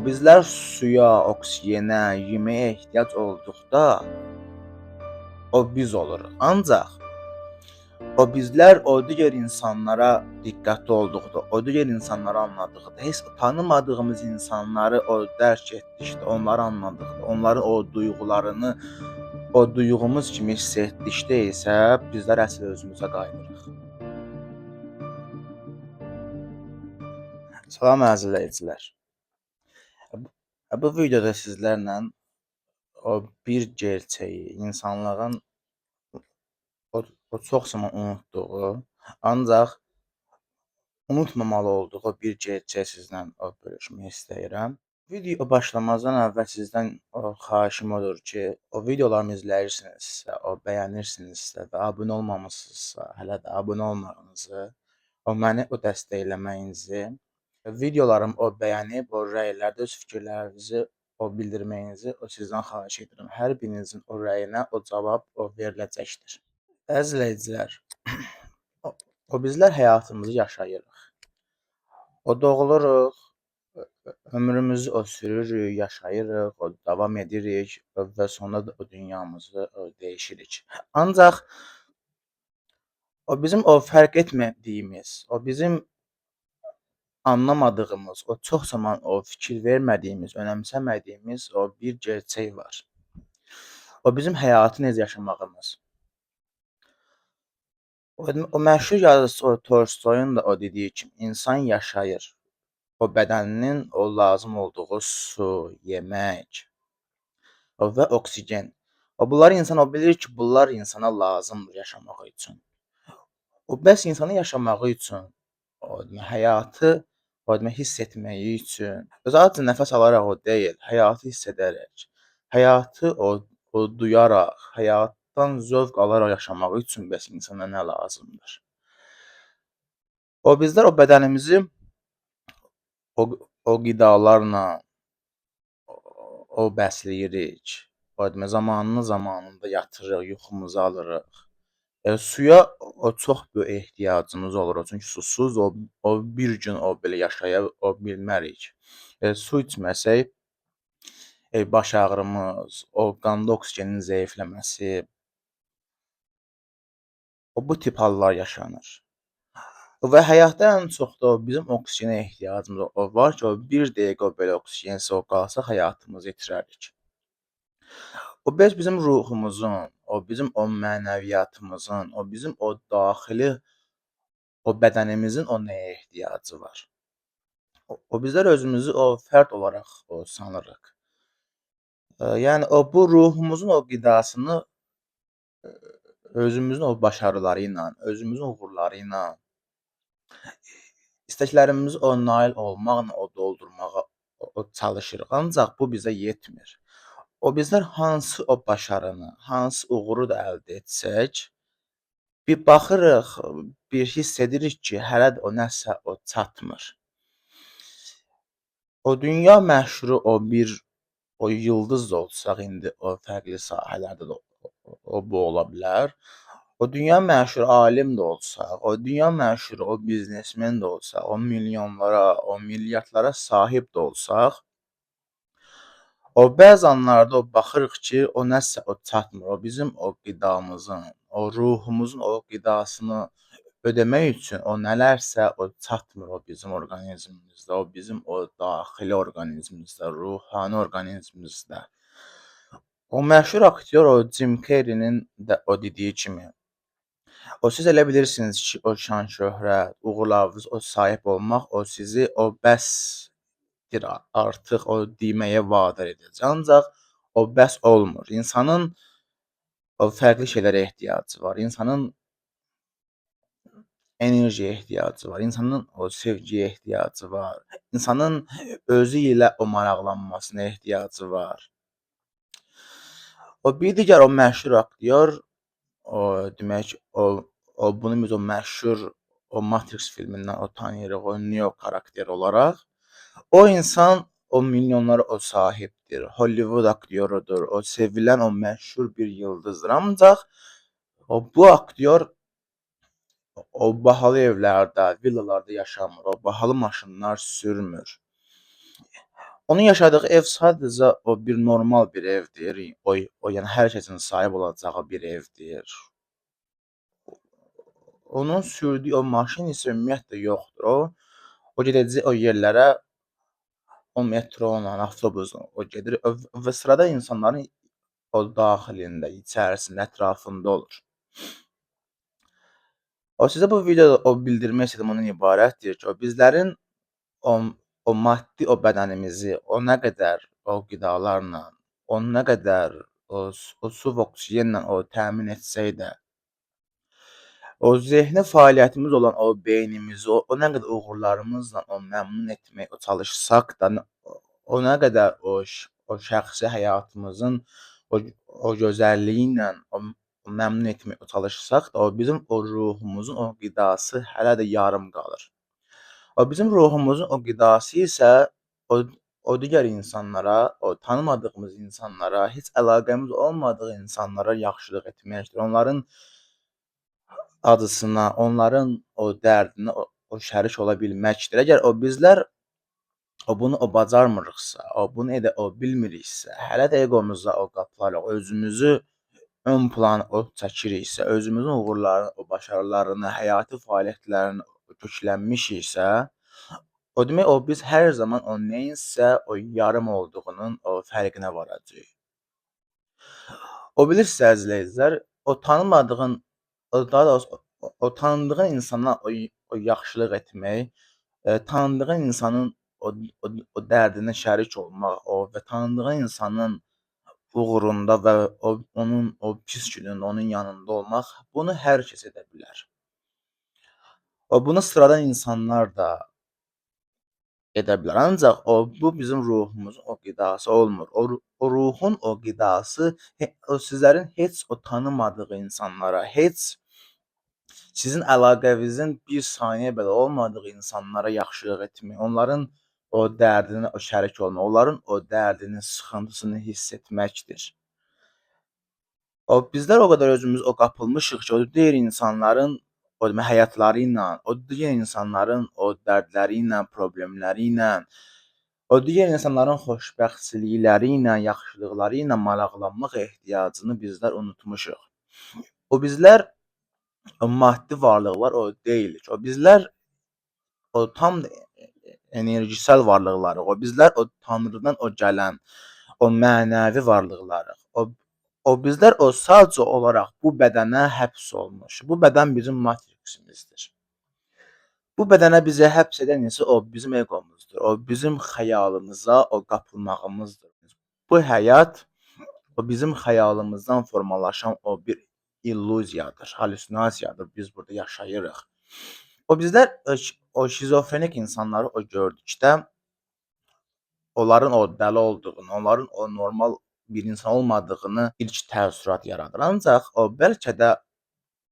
bizlər suya, oksigenə, yeməyə ehtiyac olduqda o biz oluruq. Ancaq o bizlər o digər insanlara diqqətli olduqda, o digər insanları anladıqda, heç tanımadığımız insanları o dərk etdikdə, onları anladıqda, onların o duyğularını o duyğumuz kimi hiss etdikdə isə bizlər əsl özümüzə qayıdırıq. Salam əziz izləyicilər. Bu videoda sizlərlə o bir gerçəyi, insanlığın o çox zaman unutduğu, ancaq unutmamalı olduğu bir gerçəyi sizlə bölüşmək istəyirəm. Video başlamazdan əvvəl sizdən o xahişim odur ki, o videolarımı izləyirsinizsə, o bəyənirsinizsə və abunə olmamışsınızsa, hələ də abunə olmağınızı, o məni o dəstəkləməyinizi, videolarımı o bəyənib, o rəylərdə öz fikirlərinizi o bildirməyinizi o sizdən xahiş edirəm. Hər birinizin o rəyinə o cavab o veriləcəkdir. Əziz izləyicilər, o bizlər həyatımızı yaşayırıq. O doğuluruq, ömrümüzü o sürürük, yaşayırıq, o davam edirik və sonra da o dünyamızı o dəyişirik. Ancaq o bizim o fərq etmədiyimiz, o bizim anlamadığımız, o çox zaman o fikir vermədiyimiz, önəmsəmədiyimiz o bir gerçək var. O bizim həyatı necə yaşamağımız. O məşhur yazıçı o Tolstoyun da o dediyi kimi, insan yaşayır. O bədəninin o lazım olduğu su, yemək və oksigen. O bunları insan o bilir ki, bunlar insana lazımdır yaşamağı üçün. O bəs insanın yaşamağı üçün, o həyatı o hiss etməyi üçün, sadəcə nəfəs alaraq o deyil, həyatı hiss edərək, həyatı o duyaraq, həyatdan zövq alaraq yaşamağı üçün bəs insana nə lazımdır? O bizlər o bədənimizi o qidalarla o bəsləyirik. O demək, zamanını zamanında yatırıq, yuxumuzu alırıq. Suya o çox böyük ehtiyacımız olur. Çünki susuz o bir gün o belə yaşaya o bilmərik. Su içməsək baş ağrımız, o qanda oksigenin zəifləməsi, o bu tip hallar yaşanır. Və həyatda ən çox da o bizim oksigenə ehtiyacımız o var ki, o bir dəqiqə o belə oksigensiz o qalsaq həyatımızı itirərik. O bəs bizim ruhumuzun, o bizim o mənəviyyatımızın, o bizim o daxili o bədənimizin o nəyə ehtiyacı var? O bizlər özümüzü o fərd olaraq o sanırıq. Yəni o bu ruhumuzun o qidasını özümüzün o başarıları ilə, özümüzün uğurları ilə, istəklərimizi o nail olmaqla o doldurmağa o çalışırıq. Ancaq bu bizə yetmir. O bizlər hansı o başarını, hansı uğuru da əldə etsək, bir baxırıq, bir hiss edirik ki, hələ də o nəsə o çatmır. O dünya məşhuru o bir o yıldız da olsaq indi o fərqli sahələrdə də o bu ola bilər. O dünya məşhur alim də olsaq, o dünya məşhur o biznesmen də olsaq, o milyonlara, o milyardlara sahib də olsaq, o bəzi anlarda o baxırıq ki, o nəsə o çatmır. O bizim o qidamızın, o ruhumuzun o qidasını ödəmək üçün o nələrsə o çatmır o bizim orqanizmimizdə, o bizim o daxili orqanizmimizdə, ruhani orqanizmimizdə. O məşhur aktyor o Jim Carrey-nin də o dediyi kimi, o siz elə bilirsiniz ki, o şan-şöhrət, uğurlarınız o sahib olmaq o sizi o bəsdir artıq o deməyə vadar edəcək. Ancaq o bəs olmur. İnsanın o fərqli şeylərə ehtiyacı var. İnsanın enerjiyə ehtiyacı var. İnsanın o sevgiyə ehtiyacı var. İnsanın özü ilə o maraqlanmasına ehtiyacı var. O bir digər o məşhur aktyor, o demək, o bunu biz o məşhur o Matrix filmindən o tanıyırıq, o Neo karakteri olaraq. O insan o milyonlara o sahibdir. Hollywood aktyorudur. O sevilən o məşhur bir yıldızdır. Ancaq o bu aktyor o bahalı evlərdə, villalarda yaşamır. O bahalı maşınlar sürmür. Onun yaşadığı ev sadəcə o bir normal bir evdir. O yəni hər kəsin sahib olacağı bir evdir. Onun sürdüyü o maşın isə ümumiyyətlə yoxdur. O gedəcək o yerlərə o metro ilə, avtobusla o gedir və sırada insanların o daxilində, içərisində, ətrafında olur. O sizə bu videoda o bildirmək istədiyim ondan ibarətdir ki, o bizlərin o o maddi o bədənimizi, o nə qədər o qidalarla, o nə qədər o su və oksigenlə o təmin etsək də, o zehni fəaliyyətimiz olan o beynimizi, o nə qədər uğurlarımızla o məmnun etmək o çalışsaq da, o nə qədər o şəxsi həyatımızın o gözəlliyi ilə o məmnun etmək o çalışsaq da, o bizim o ruhumuzun o qidası hələ də yarım qalır. O bizim ruhumuzun o qidası isə o digər insanlara, o tanımadığımız insanlara, heç əlaqəmiz olmadığı insanlara yaxşılıq etməkdir. Onların acısına, onların o dərdinə o şərik ola bilməkdir. Əgər o bizlər o bunu o bacarmırıqsa, o bunu edə o bilmiriksə, hələ də egomuza o qapılaraq özümüzü ön plana o çəkiriksə, özümüzün uğurlarını, o başarılarını, həyati fəaliyyətlərini köklənmişiksə, o demək o biz hər zaman o nəyinsə o yarım olduğunun o fərqinə varacağıq. O bilirsiz əziz izləyicilər, o tanımadığın, o daha doğrusu o tanıdığın insana o yaxşılıq etmək, tanıdığın insanın o dərdinə şərik olmaq, o və tanıdığın insanın uğurunda və onun o pis günündə onun yanında olmaq, bunu hər kəs edə bilər. O bunu sıradan insanlar da edə bilər. Ancaq bu bizim ruhumuzun o qidası olmur. O ruhun o qidası o sizlərin heç o tanımadığı insanlara, heç sizin əlaqənizin bir saniyə belə olmadığı insanlara yaxşılıq etmək, onların o dərdinə o şərik olmaq, onların o dərdini, sıxıntısını hiss etməkdir. O bizlər o qədər özümüz o qapılmışıq ki, o digər insanların o demək həyatları ilə, o digər insanların o dərdləri ilə, problemləri ilə, o digər insanların xoşbəxtçilikləri ilə, yaxşılıqları ilə maraqlanmaq ehtiyacını bizlər unutmuşuq. O bizlər o maddi varlıqlar o deyilik. O bizlər o tam enerjisel varlıqlarıq. O bizlər o Tanrıdan o gələn o mənəvi varlıqlarıq. O bizlər o sadəcə olaraq bu bədənə həbs olunmuş. Bu bədən bizim matriksimizdir. Bu bədənə bizi həbs edən isə o bizim eqomuzdur. O bizim xəyalımıza o qapılmağımızdır. Bu həyat o bizim xəyalımızdan formalaşan o bir illüziyadır, halüsinasiyadır. Biz burada yaşayırıq. O bizlər o şizofrenik insanları o gördükdə onların o dəli olduğunu, onların o normal bir insan olmadığını ilk təəssürat yaradır. Ancaq o bəlkə də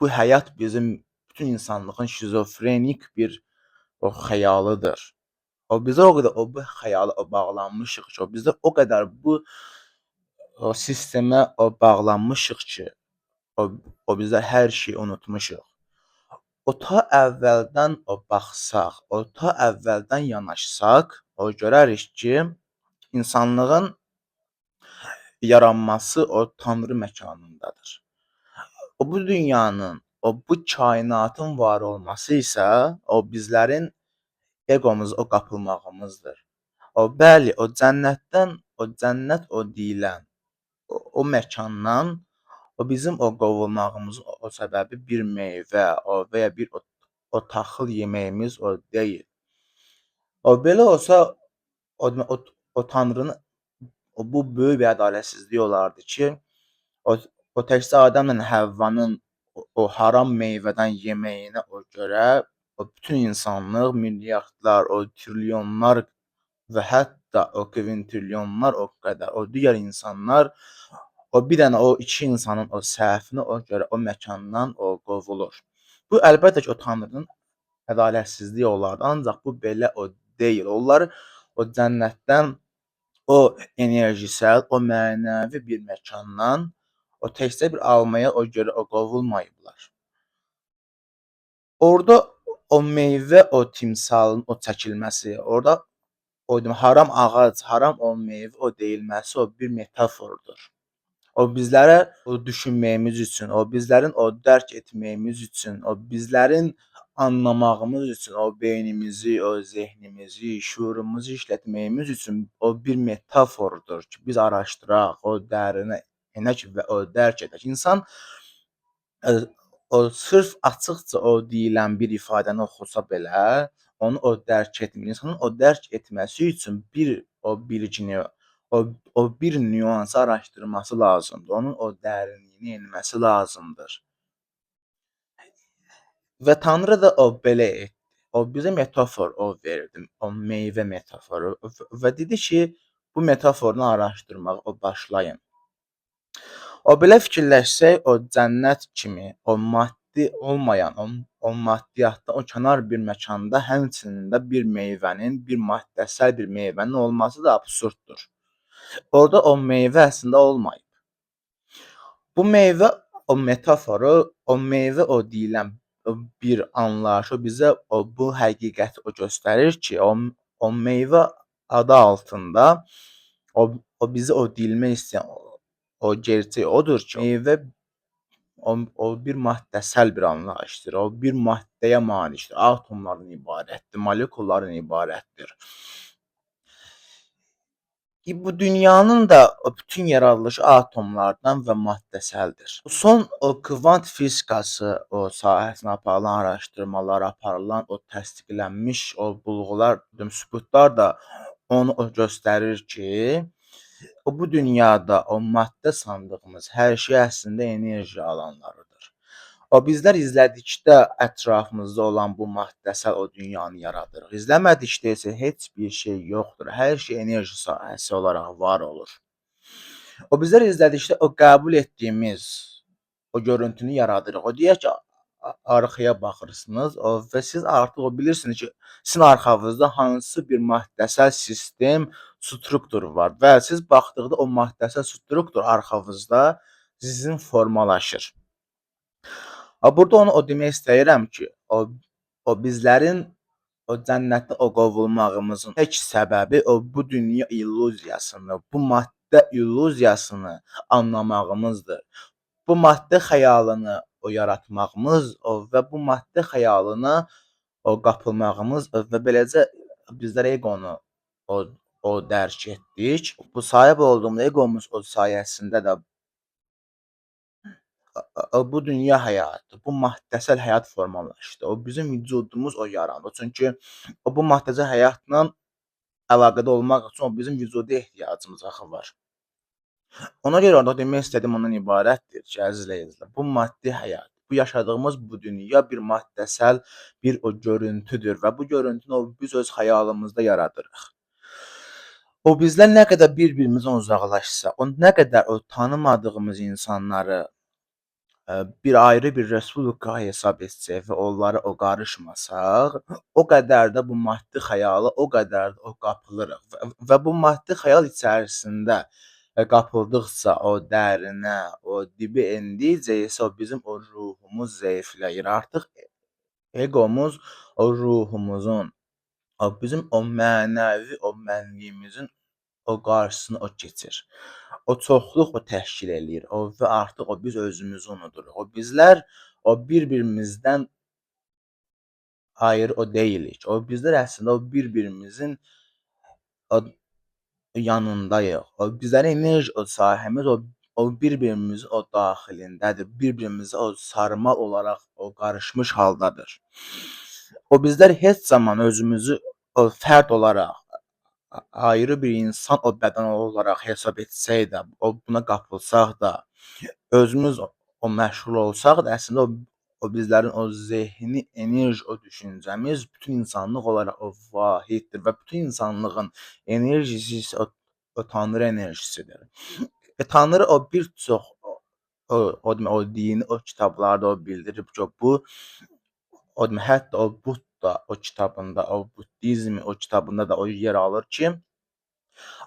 bu həyat bizim bütün insanlığın şizofrenik bir o xəyalıdır. O bizə o qədər o bu xəyala o bağlanmışıq ki, o bizdə o qədər bu o sistemə o bağlanmışıq ki, o bizlər hər şeyi unutmuşuq. O ta əvvəldən o baxsaq, o ta əvvəldən yanaşsaq, o görərik ki, insanlığın yaranması o Tanrı məkanındadır. O bu dünyanın, o bu kainatın var olması isə o bizlərin egomuza o qapılmağımızdır. O bəli, o cənnətdən, o cənnət o deyilən o məkandan o bizim o qovulmağımızın o səbəbi bir meyvə, o və ya bir o taxıl yeməyimiz o deyil. O belə olsa o Tanrının o bu böyük bir ədalətsizlik olardı ki, o təkcə Adəmlə Həvvanın o haram meyvədən yeməyinə o görə o bütün insanlıq, milyardlar, o trilyonlar və hətta o kvintrilyonlar o qədər o digər insanlar o bir dənə o iki insanın o səhvinə o görə o məkandan o qovulur. Bu əlbəttə ki, o Tanrının ədalətsizliyi olardı. Ancaq bu belə o deyil. Onlar o cənnətdən o enerjisel, o mənəvi bir məkandan o təkcə bir almaya o görə o qovulmayıblar. Orada o meyvə, o timsalın o çəkilməsi, orada o haram ağac, haram o meyvə o deyilməsi o bir metafordur. O bizlərə o düşünməyimiz üçün, o bizlərin o dərk etməyimiz üçün, o bizlərin anlamağımız üçün, o beynimizi, o zehnimizi, şüurumuzu işlətməyimiz üçün o bir metafordur ki, biz araşdıraq, o dərinə enək və o dərk edək. İnsan o sırf açıqca o deyilən bir ifadəni oxusa belə, onu o dərk etmir. İnsanın o dərk etməsi üçün bir o bilgini, o bir nüansı araşdırması lazımdır. Onun o dərinliyinə enməsi lazımdır. Və Tanrı da o belə etdi. O bizə metafor o verdi, o meyvə metaforu və dedi ki, bu metaforunu araşdırmağa o başlayın. O belə fikirləşsək, o cənnət kimi, o maddi olmayan, o maddiyyatda, o kənar bir məkanda həmçinin də bir meyvənin, bir maddəsəl bir meyvənin olması da absurddur. Orada o meyvə əslində olmayıb. Bu meyvə o metaforu, o meyvə o deyilən bir anlayış, o bizə o bu həqiqəti o göstərir ki, o meyvə adı altında o bizə o deyilmək istəyən o gerçək odur ki, meyvə o bir maddəsəl bir anlayışdır. O bir maddəyə malikdir, atomlardan ibarətdir, molekullardan ibarətdir. Bu dünyanın da bütün yaradılışı atomlardan və maddəsəldir. Son o kvant fizikası o sahəsində aparılan araşdırmalar, aparılan o təsdiqlənmiş o bulğular, sübutlar da onu o göstərir ki, o bu dünyada o maddə sandığımız hər şey əslində enerji alanlarıdır. O bizlər izlədikdə ətrafımızda olan bu maddəsəl o dünyanı yaradırıq. İzləmədikdə isə heç bir şey yoxdur. Hər şey enerji sahəsi olaraq var olur. O bizlər izlədikdə o qəbul etdiyimiz o görüntünü yaradırıq. O deyək ki, arxaya baxırsınız o və siz artıq o bilirsiniz ki, sizin arxanızda hansı bir maddəsəl sistem, struktur var və siz baxdıqda o maddəsəl struktur arxanızda sizin formalaşır. Burada onu o demək istəyirəm ki, o bizlərin o cənnətdə o qovulmağımızın tək səbəbi o bu dünya illüziyasını, bu maddə illüziyasını anlamağımızdır. Bu maddə xəyalını o yaratmağımız o və bu maddə xəyalına o qapılmağımız və beləcə bizlər eqonu o dərk etdik. Bu sahib olduğumuz eqomuz o sayəsində də bu dünya həyatı, bu maddəsəl həyat formalaşdı. O bizim vücudumuz o yarandı. Çünki o bu maddəsəl həyatla əlaqədə olmaq üçün o bizim vücuda ehtiyacımız axı var. Ona görə orada demək istədiyim ondan ibarətdir ki, əziz izləyicilər, bu maddi həyat, bu yaşadığımız bu dünya bir maddəsəl bir o görüntüdür və bu görüntünü o biz öz xəyalımızda yaradırıq. O bizlər nə qədər bir-birimizdən uzaqlaşsa, o nə qədər o tanımadığımız insanları bir ayrı bir respublika hesab etsək və onlara o qarışmasaq, o qədər də bu maddi xəyala, o qədər də o qapılırıq və bu maddi xəyal içərisində qapıldıqca o dərinə, o dibə endikcə isə o bizim o ruhumuz zəifləyir. Artıq eqomuz o ruhumuzun, o bizim o mənəvi, o mənliyimizin o qarşısını o keçir. O çoxluq o təşkil eləyir. O və artıq o biz özümüzü unuduruq. O bizlər o bir-birimizdən ayrı o deyilik. O bizlər əslində o bir-birimizin o yanındayıq. O bizlərin enerji o sahəmiz o bir-birimizin o daxilindədir. Bir-birimizə o sarmal olaraq o qarışmış haldadır. O bizlər heç zaman özümüzü o fərd olaraq ayrı bir insan o bədən olaraq hesab etsək də, o buna qapılsaq da, özümüz o məşğul olsaq da, əslində o bizlərin o zehni, enerji, o düşüncəmiz bütün insanlıq olaraq o vahiddir və bütün insanlığın enerjisi isə o Tanrı enerjisidir. Tanrı o bir çox o demək, o dini, o kitablarda o bildirib ki, bu o demək, hətta o Budda o kitabında, o Buddizm o kitabında da o yer alır ki,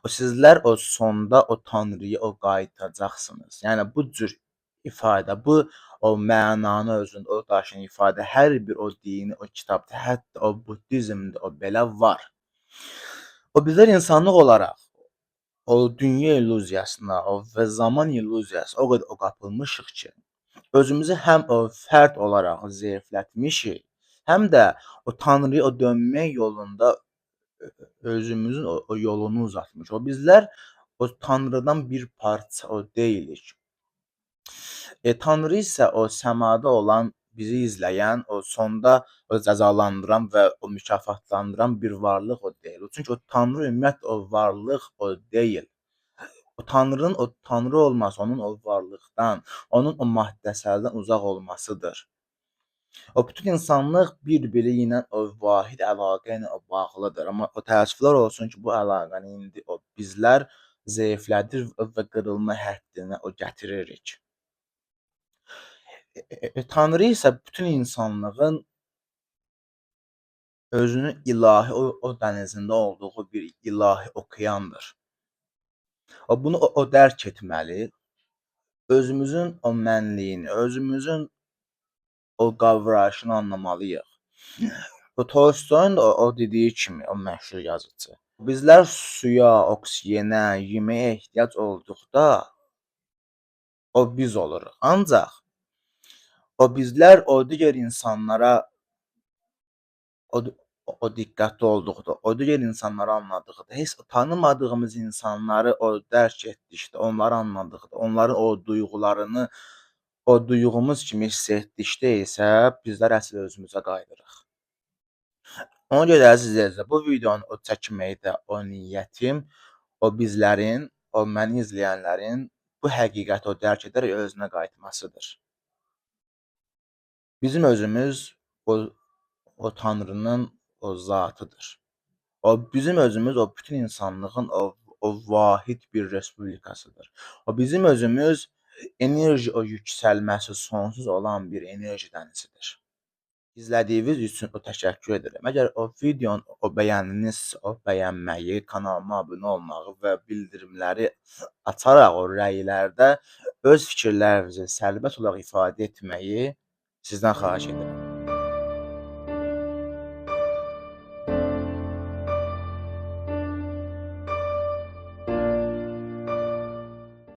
o sizlər o sonda o Tanrıya o qayıdacaqsınız. Yəni bu cür ifadə, bu o mənanı özündə o daşıyan ifadə hər bir o dini, o kitabda, hətta o Buddizmdə o belə var. O bizlər insanlıq olaraq o dünya illüziyasına, o və zaman illüziyasına o qədər o qapılmışıq ki, özümüzü həm o fərd olaraq zəiflətmişik, həm də o Tanrıya o dönmək yolunda özümüzün o yolunu uzatmışıq. O bizlər o Tanrıdan bir parça o deyilik. Tanrı isə o səmada olan, bizi izləyən, o sonda o cəzalandıran və o mükafatlandıran bir varlıq o deyil. Çünki o Tanrı ümumiyyətlə o varlıq o deyil. O Tanrının o Tanrı olması onun o varlıqdan, onun o maddəsəldən uzaq olmasıdır. O bütün insanlıq bir-biri ilə o vahid əlaqə ilə o bağlıdır. Amma o təəssüflər olsun ki, bu əlaqəni indi o bizlər zəiflədir və qırılma həddinə o gətiririk. Tanrı isə bütün insanlığın özünü ilahi o dənizində olduğu bir ilahi okeandır. O bunu o dərk etməli, özümüzün o mənliyini, özümüzün o qavrayışını anlamalıyıq. O Tolstoyun da o dediyi kimi, o məşhur yazıcı. Bizlər suya, oksigenə, yeməyə ehtiyac olduqda o biz oluruq. Ancaq o bizlər o digər insanlara o diqqətli olduqda, o digər insanları anladıqda, heç tanımadığımız insanları o dərk etdikdə, onları anladıqda, onların o duyğularını o duyğumuz kimi hiss etdikdə isə bizlər əsl özümüzə qayıdırıq. Ona görə əziz izləyicilər, bu videonu o çəkməkdə o niyyətim, o bizlərin, o məni izləyənlərin bu həqiqəti o dərk edərək özünə qayıtmasıdır. Bizim özümüz o Tanrının o zatıdır. O bizim özümüz o bütün insanlığın o vahid bir respublikasıdır. O bizim özümüz enerji o yüksəlməsi sonsuz olan bir enerji dənizidir. İzlədiyiniz üçün o təşəkkür edirəm. Əgər o videonu o bəyəndinizsə, o bəyənməyi, kanalıma abunə olmağı və bildirimləri açaraq o rəylərdə öz fikirlərinizi sərbəst olaraq ifadə etməyi sizdən xahiş edirəm.